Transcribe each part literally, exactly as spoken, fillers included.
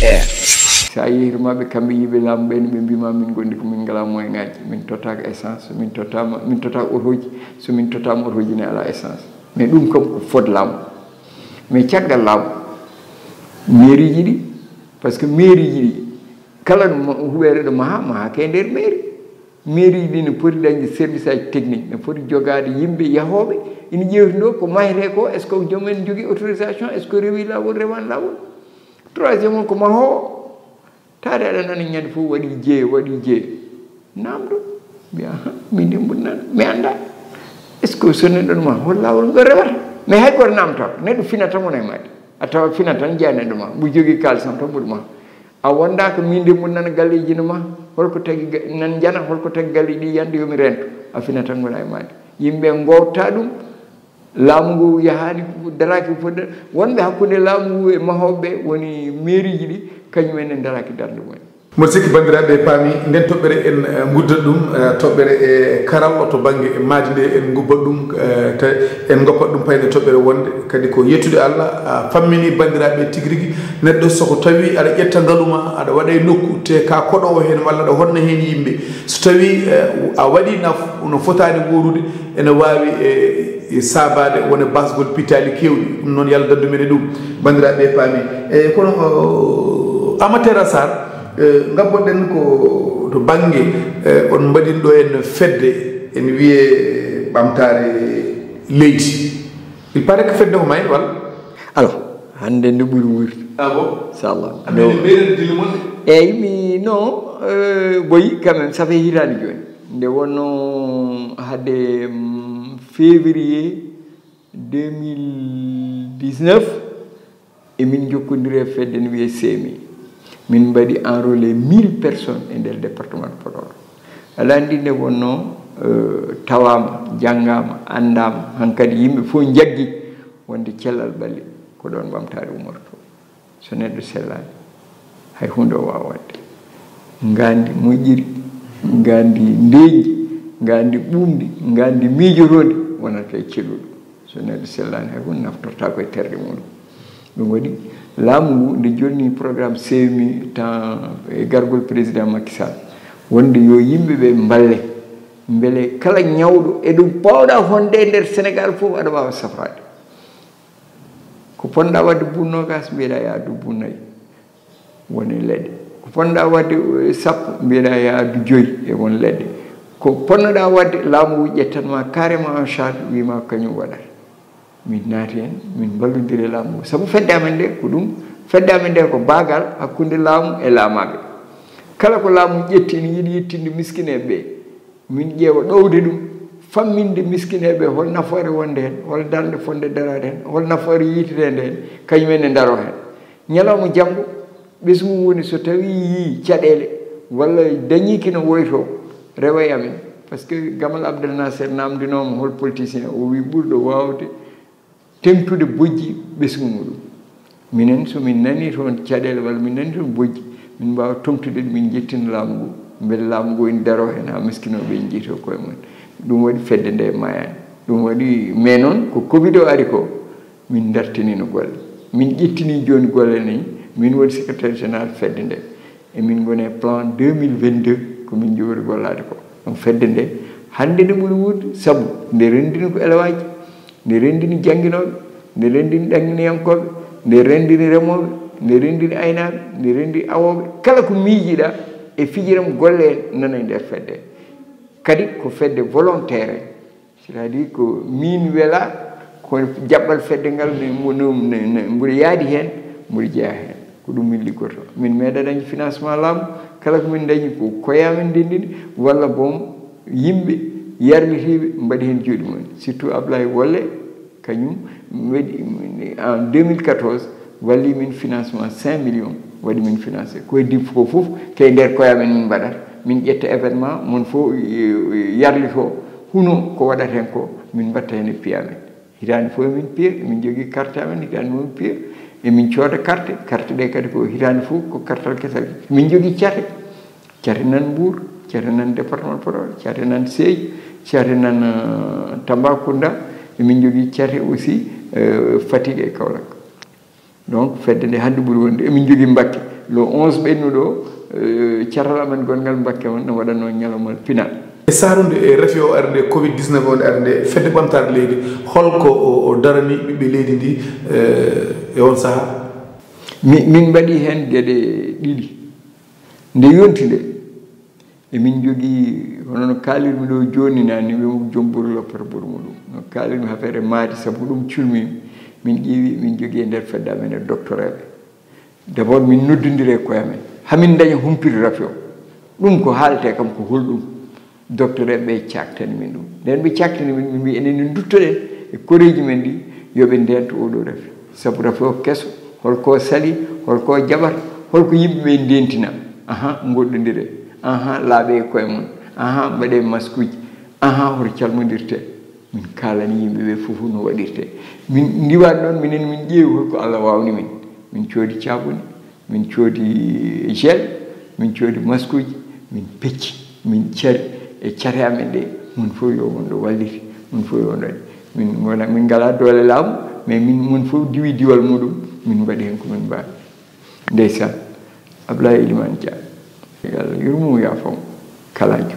Air. So a yeehir maɓɓe, kamɓe yiiɓe laamu ɓe, no ɓe mbima min gondi ko min ngala moyen ngaji, min tottaka essence, min tottama, min tottaka otoji, so min tottama otoji ne ala essence. Mais ɗum kam ko fot laamu. Mais caggal laamu, mairie ji ɗi, parce que mairie ji ɗi, kala ɗum huɓeere ɗo maha, maha ke nder mairie. Mairie ji ɗi no poti dañde service aji technique, no poti jogaade yimɓe yahooɓe, ina ƴeewti ɗo ko mahete ko, est ce que joom en jogii autorisation, est ce que rewi laawol, rewaani laawol? Troisième on ko mahoowo. Taade aɗa nana ñande fof waɗi jeye, waɗi jeye. Namdo, mbiya, "Ahan, min de mbunnan, mi annda." Est ce que so neɗɗo no ma, hol laawol ngo rewata? Mais hay goto namtako, neɗɗo fina tan wona e maɗi. A tawa fina tan jeya neɗɗo ma, mbo jogii kaalisam tan mboɗo ma. A wonda ko min de mbunnan galleji no ma, holko tagi ga-, nan jana, holko tagi galleji ɗi yande yomi rento. A fina tan wona e maɗi. Yimɓe gowta ɗum, laamu ngu yahaani, daraaki ko foti. Wonɓe hakkunde laamu ngu e mahooɓe woni mairie ji ɗi, kañum en ne daraaki darnde mumen. Mboɗo sikki banndiraaɓe paami nden toɓɓere en, eh, nguddat ɗum, eh, toɓɓere e karallo to bannge maadi nde en ngubbat ɗum, eh, te en ngoppat ɗum payde toɓɓere wonde. Kadi ko yettude Allah, a fammini banndiraaɓe tigi rigi, neɗɗo so ko tawi aɗa ƴetta ngalu ma, aɗa waɗa e nokku, te ka koɗowo heen walla aɗa honna heen yimɓe. So tawi, eh, a waɗi naf-, no fotaani woorude, ene waawi, eh, e saabaade wona basgol pitaali keewɗi. Ɗum noon, yo Allah dandu men e ɗum, banndiraaɓe, paami. E kono, o, Amatera Sarr, e, ngabboɗen ko to bannge, e, on mbaɗin ɗo en fedde, en wiyee Ɓamtaare Leydi. Il paraît que fedde ko may, walla? Alors, hannde nde ɓuri wuurde. Ah bon? Inchallah. Amen, no. Mbeɗen dille mon de. Eyyi, mi, non, euh, boyi quand même, ça fait hitaande jooni. Nde wonno hade, mm, février deux mille dix-neuf, emin njokkondiri e fedde no wiyee C M I. Min mbaɗi enrôlé mille personnes e nder département de Podor. Aɗa anndi nde wonno, euh, tawaama, janngaama, anndaama, hankadi yimɓe fof njaggi wonde cellal ɓalli ko ɗoon ɓamtaare ummoto. So neɗɗo sellaani, hay huunde o waawaa waɗde. Ngaandi moƴƴiri, ngaandi ndeeƴndi, ngaandi ɓuuɓndi, ngaandi miijotoondi wonata e celluɗo. So neɗɗo sellaani, hay huunde naftortaa ko e terɗe muɗum. Ɗum waɗi, laamu ngu nde jonni programme C M I temps e gargol président Macky Sall, wonde yo yimɓe ɓe mballe, mbele kala ñawɗo e ɗum paawɗa honde e nder Sénégal fof aɗa waawa safraade. Ko ponɗa waɗde buun noogas, mbiyeɗa yo a addu buun nayi, woni leɗɗe. Ko ponɗa waɗde, eh, sappo, mbiyeɗa yo a addu joyi, e won leɗɗe. Ko ponnoɗa waɗde, laamu ngu ƴettan ma carrément en charge, wiima ko kañum waɗata. Min naati heen, min mballondiri e laamu ngu. Sabu fedde amen nde ko ɗum, fedde amen nde ko baagal hakkunde laamu e laamaaɓe. Kala ko laamu ƴetti ene yiɗi yettinde miskineeɓe ɓe. Min ƴeewa ɗowde ɗum, famminde miskineeɓe, hol nafoore wonde heen, hol darnde fotnde daraade heen, hol nafoore yiyteteende heen, kañum en ne ndaroo heen. Ñalawma janngo, ɓesngu ngu woni so tawii yii caɗeele walla dañii kino woytoo, rewa e amen. Par ce que Gamal Abdel Nasser naamndinooma hol politicien, o wii ɓurɗo waawde teŋtude bojji ɓesngu muɗum. Minen, so min nanii toon caɗeele walla min nanii toon bojji, min mbaawa toŋtude ɗum, min njettina laamu ngu, mbele laamu ngu ene daroo heen haa miskinooɓe ɓe njiytoo koye mum. Ɗum waɗi fedde nde maayaani. Ɗum waɗi, mais noon, ko covid o ari ko, min ndartiniino golle. Min ƴettini jooni golle ni, min woni secrétaire général fedde nde. Emin ngoni e plan deux mille vingt-deux, ko min njogori gollaade ko. Ɗum fedde nde, hannde nde ɓuri wuurde, sabu nde renndini ko elewaaji, nde renndini jannginooɓe, nde renndini ɗanngineyankooɓe, nde renndini remooɓe, nde renndini aynaaɓe, nde renndini awooɓe. Kala ko miijiɗa e fijiram golle en nana e nder fedde. Kadi ko fedde volontaire en. C'est-à-dire ko min wela, ko jaɓɓal fedde ngal ne, ne, ne, ne, mboɗo yaadi heen, mboɗo jeyaa heen. Ko ɗum min liggotoo. Min meeɗa dañde financement laamu, kala ko min dañi ko koye amen ndenndini, walla boom yimɓe yarlitiiɓe mbaɗi heen juuɗe mumen. Surtout Ablaye Wolle, kañum waɗi en deux mille quatorze, walli min financement cinq millions, waɗi min financé. Ko heddi ko fof, ko e nder koye amen min mbaɗata. Min ƴetta événement, mon fof, eh, yarlitoo, huno ko waɗata heen ko, min mbatta heen e piya amen. Hitaande fof emin piya, emin njogii carte amen, hitaande fof emin piya, emin cooda carte, carte ɗe kadi ko hitaande fof ko kartal kesal. Emin njogii cate, cate nan Mbour, cate nan département Podor, cate nan Sédhiou, cate nan, euh, Tambacounda, emin njogii cate aussi, euh, Fatick e Kaolack. Donc, fedde nde hannde ɓuri wonde, emin njogii Mbakke. Le onze ɓennuɗo, eh, catal amen gonngal Mbakke on no waɗanoo ñalawmal pinal. E saarunde e rafi o arde, covid dix-neuf o nde arde, fedde ɓamtaare leydi, holko o, o darani ɓiɓɓe leydi ndi, eh, e on sahaa? Mi-, min mbaɗi heen geɗe ɗiɗi. Nde yonti nde, emin njogii, hono no kaalirmi ɗo jooni naane, mi wiyii joom buuru loppata buuru muɗum. No kaalirmi affaire maadi, sabu ɗum culmi, min ƴeewi, min njogii e nder fedde amen e doctoreeɓe. D'abord, min noddondiri e koye amen, hamin daña humpito rafi o. Ɗum ko haaletee kam ko holɗum? Doctoreeɓe ɓe caaktani min ɗum. Nden ɓe caaktani min, min mbi enen ne nduttoɗen e koreeji men ɗi, yo ɓe ndento oɗo rafi. Sabu rafi o keso, holko sali, holko jaɓata, holko yimɓe ɓe ndentina. Aha, ngoɗɗondire. Aha, laaɓe e koye mon. Aha, mbaɗe maskuji. Aha, hoto calmondirte. Min kaalani yimɓe ɓe fof no waɗirte. Min ndiwaani ɗon, minen min ƴeewi holko Allah waawni min. Min coodi caabuni, min coodi gel, min coodi maskuji, min pecci, min cari e cate amen ɗe, mon fof yo won ɗo walliti, mon fof yo won ɗo. Min ngona, min ngalaa doole laamu, mais min, mon fof diwi diwal muɗum, min mbaɗi heen ko min mbaawi. Ndeysaan, Ablaye Elimane Dia, yo Allah yurmo, yaafo mo, kalaajo.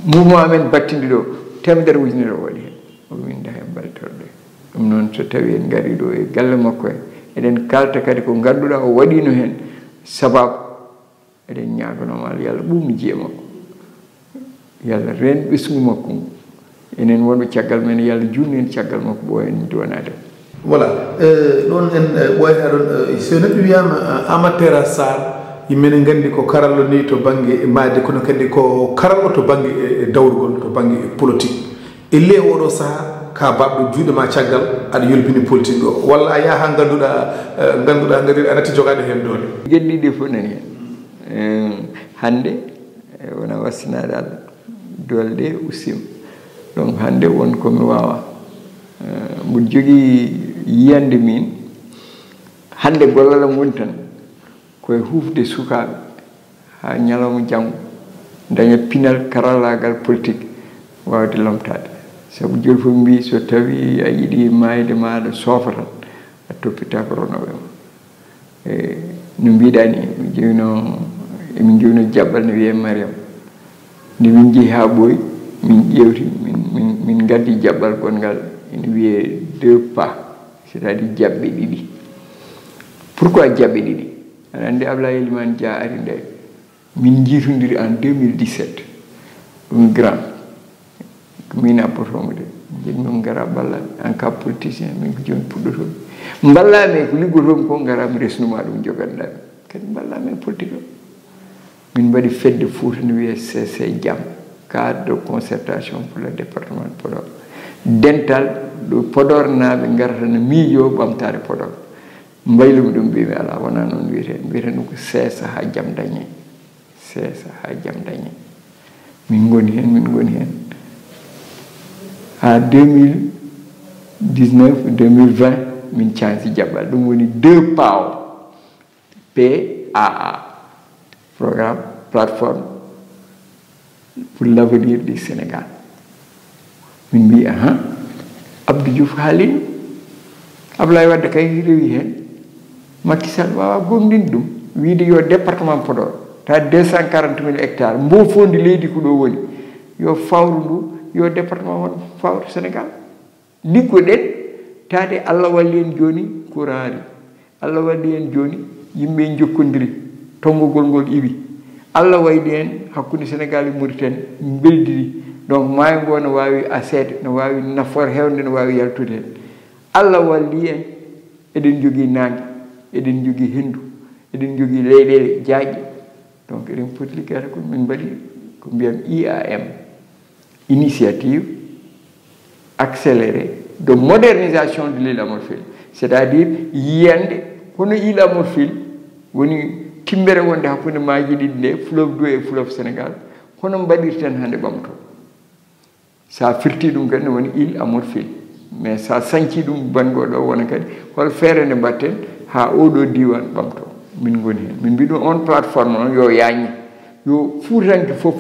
Mouvement amen battinɗo ɗo, teemedere ujunere o waɗi heen. O winda heen baltorɗe. Ɗum noon, so tawii en ngarii ɗo e galle makko he, eɗen kaalta kadi ko ngannduɗaa o waɗiino heen sabaabu. Eɗen ñaaganoo mo Allah, yo Allah ɓuuɓnu jiiye makko. Yo Allah reen ɓesngu makko ngu. Enen wonɓe caggal men, yo Allah juutnu en caggal makko, ɓooya en duwanaade mo. Voilà. Eh, ɗon en, eh, ɓooyata ɗon, eh, so neɗɗo wiyaama, eh, Amatera Sarr, yimɓe ne nganndi ko karallo ni to bannge maayde, kono kadi ko karallo to bannge, eh, dawrugol, to bannge politique. E ley oɗo sahaa, ka baabɗo juuɗe ma caggal, aɗa yolbini politique o, walla a yaha ha ngannduɗaa, eh, ngannduɗaa, ngannduɗaa a natti jogaade heen doole? Geɗe ɗiɗi ɗe fof nani heen. Eh, hannde, eh, wona wassinaade Allah, doole ɗe ustiima. Donc, hannde won ko mi waawaa. Eh, mboɗo jogii yiyannde miin, hannde gollal am woni tan ko e huufde sukaaɓe haa ñalawma janngo daña pinal karallaagal politique waawde lomtaade. Sabu jooni fof mbi, so tawii a yiɗi maayde ma aɗa soofa tan, a toppitaako ronooɓe ma. E no mbiɗaa ni, mi joginoo, emin joginoo jaɓɓal ne wiyee Mariam. Nde min njehi haa ɓooyi, min ƴeewti, min, min, min ngaddi jaɓɓal gonngal ene wiyee deux pas, c'est-à-dire jaɓɓe ɗiɗi. Pourquoi jaɓɓe ɗiɗi? Aɗa anndi Ablaye Elimane Dia ari nde, min njiitondiri en deux mille dix-sept. Ɗum grand. Ko min abbotoomo de. Njiɗmi on ngara mballa mi. En cas politicien, min ko jooni puɗɗotoomi. Mballa mi ko liggotoomi ko, ngara mi resnuma ɗum, joganɗa mi. Kadi mballa mi e politique o. Min mbaɗi fedde Fuuta nde wiyee C C Jam, cadre de concertation pour le département de Podor. Dental ɗo Podor naaɓe ngarata no miijoo ɓamtaare Podor. Mbaylumi ɗum, mbimi alaa, wonaa noon wiyetee. Mbiyeten ɗum ko seesa haa jam dañee. Seesa haa jam dañee. Min ngoni heen, min ngoni heen. Haa deux mille dix-neuf, deux mille vingt, min canci jaɓɓal. Ɗum woni deux pas o. P A A, Programme Plateforme pour l'Avenir du Sénégal. Min mbi, ahan, Abdou Diouf haalino, Ablaye Wade kay rewi heen. Macky Sall waawaa gomɗinde ɗum, wiyde yo département Podor, ta deux cent quarante mille hectares, mboofondi leydi ko ɗo woni, yo fawru ndu, yo département won fawru Sénégal. Liggoɗen, taade Allah walli en jooni, courant ari. Allah walli en jooni, yimɓe njokkondiri, tonngugol ngol iwi. Allah wayli en hakkunde Sénégal e Mauritanie, mbeldiri. Donc, maayo ngo no waawi aseede, no waawi nafoore heewnde, no waawi yaltude heen. Allah walli en, eɗen njogii naange, eɗen njogii henndu, eɗen njogii leyɗeele jaajɗe. Donc, eɗen poti liggaade ko min mbaɗi ko mbiyam I A M. Initiative accélérée de modernisation de l'île à morphile, c'est-à-dire yiyande hono île à morphile woni timbere wonde hakkunde maaji ɗiɗi nde, fleuve Douro e fleuve Sénégal, hono mbaɗirten hande ɓamto. Sa firti ɗum kadi ne woni île à morphile, mais sa sanci ɗum banngo ɗo wona kadi hol feere nde mbatten ha oɗo diwan ɓamto. Min ngoni hen, min mbi ɗum on plateforme on yo yaññe, yo fuutanke fof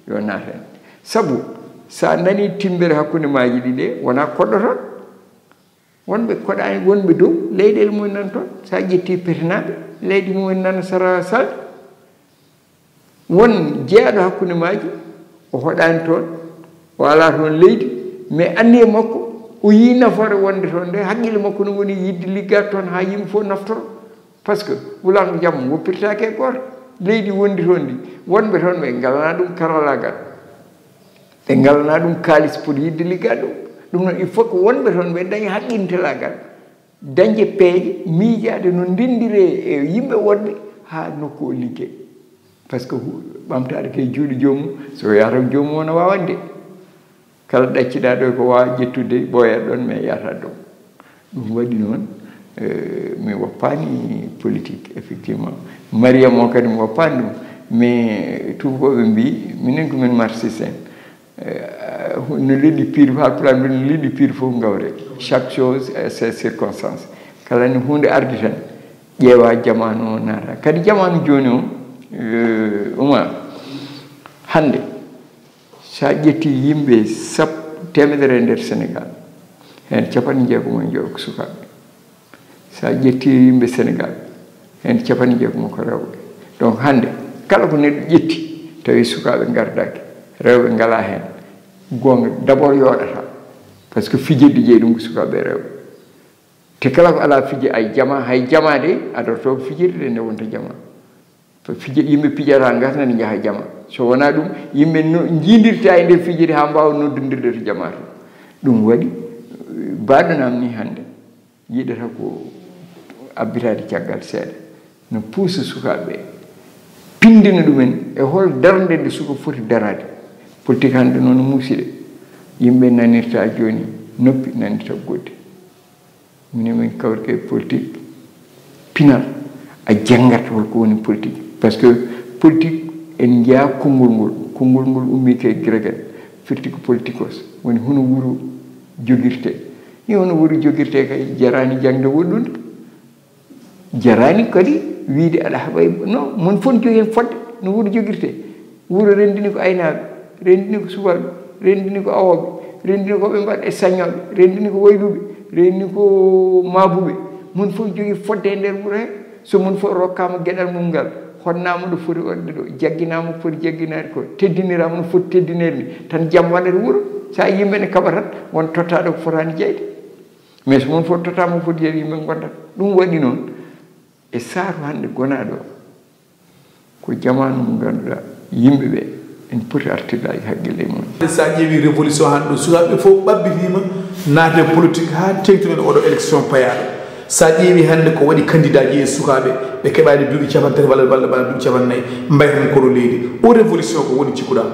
yo naat hen. Sabu, so a nanii timmbere hakkunde maaji ɗi ɗe, wonaa koɗɗotoɗo. Wonɓe koɗaani wonɓe dow leyɗeele mumen nan toon. So a ƴetti petenaaɓe, leydi mumen nan sara salde. Won jeyaɗo hakkunde maaji, o hoɗaani toon, o alaa toon leydi, mais anniye makko, o yii nafoore wonde toon nde, haqqille makko no woni yiɗde liggaade toon haa yimɓe fof naftoro. Parce que wulaango jamma woppirtaake e gooto. Leydi wondi toon ndi, wonɓe toon ɓe ngalanaa ɗum karallaagal, ɓe ngalanaa ɗum kaalis pour yiɗde liggaade ɗum. Ɗum noon, il faut que wonɓe toon ɓe daña haqqintelaagal, dañde peeje, miijaade no ndenndiree e yimɓe wonɓe haa nokku o liggee. Parce que hu-, ɓamtaade ko e juuɗe joomum, so yahata joomum o no waawande. Kala ɗacciɗaa ɗo ko waawa ƴettude, ɓooyat ɗoon, mais yahata ɗoon. Ɗum waɗi noon, eh, mi woppaani politique, effectivement. Mariam o kadi mi woppaani ɗum. Mais tuubakooɓe mbii, minen ko min marxiste en. Eh, no leɗɗi piiri, Haalpulaar mbii, no leɗɗi piiri fof ngawre. Chaque chose a ses circonstances. Kala ni huunde ardi tan, ƴeewa jamaanu o naata. Kadi jamaanu jooni o, eh, Oumar, hannde, so a ƴetti yimɓe sappo, teemedere e nder Sénégal, heen capanɗe jeegom e joyo ko sukaaɓe. So a ƴetti yimɓe Sénégal, heen capanɗe jeegom ko rewɓe. Donc hannde, kala ko neɗɗo ƴetti, tawi sukaaɓe ngardaaki, rewɓe ngalaa heen, goonga, d'abord yooɗata. Parce que fijirde jeyi ɗum ko sukaaɓe e rewɓe. Te kala ko alaa fiji, ay jama, hay jama de, adorto ko fijirde de nde wonta jama. Fiji-, yimɓe pijata, ngasna, ne njaha jama. So wonaa ɗum, yimɓe no njiidirta e nder fijirde haa mbaawa noddondirde to jama to. Ɗum waɗi, eh, baaɗo nam ni hannde, yiɗata ko abbitaade caggal seeɗa. No puusa sukaaɓe ɓe, pinndina ɗumen e hol darnde nde suka foti daraade. Politique hannde noon muusi de. Yimɓe nanirta jooni noppi, nanirta goɗɗi. Minen min kawrike e politique, pinal, a janngat hol ko woni politique. Parce que politique, en njiyaa konngol ngol. Konngol ngol ummii ko e grek en, firti ko politikos, woni hono wuro jogirtee. Ni hono wuro jogirtee kay, jaraani jaŋde woɗɗunde. Jaraani kadi wiyde aɗa haɓa e, non, mon fof ne jogii heen fodde no wuro jogirtee. Wuro renndini ko aynaaɓe, renndini ko sukaaɓe, renndini ko awooɓe, renndini ko ɓe mbaɗa e sañooɓe, renndini ko wayluɓe, renndini ko maabuɓe. Mon fof jogii fodde e nder wuro hee. So mon fof rokkaama geɗal mum ngal, honnaama ɗo foti waɗde ɗo, jagginaama ko foti jagginaade ko, teddiniraama no foti teddineede ni, tan jam waɗat wuro. So a yimɓe ne kaɓa tan, won tottaaɗo ko fotaani jeyde. Mais so mon fof tottaama ko foti jeyde, yimɓe ngondat. Ɗum waɗi noon, e saatu hannde gonaaɗo o, ko jamaanu mo ngannduɗaa yimɓe ɓe ene poti artirde e haqqille mum. Sa ƴeewi révolution hannde ɗo, sukaaɓe fof ɓabbitiima naatde politique haa teeŋtuɗen oɗo élection payaaɗo. Sa ƴeewi hannde ko waɗi candidat ji e sukaaɓe, ɓe keɓaani duuɓi capanɗe tati walla, walla, walla duuɓi capanɗe nayi, mbayi tan kono leydi. O révolution ko woni cikkuɗaa?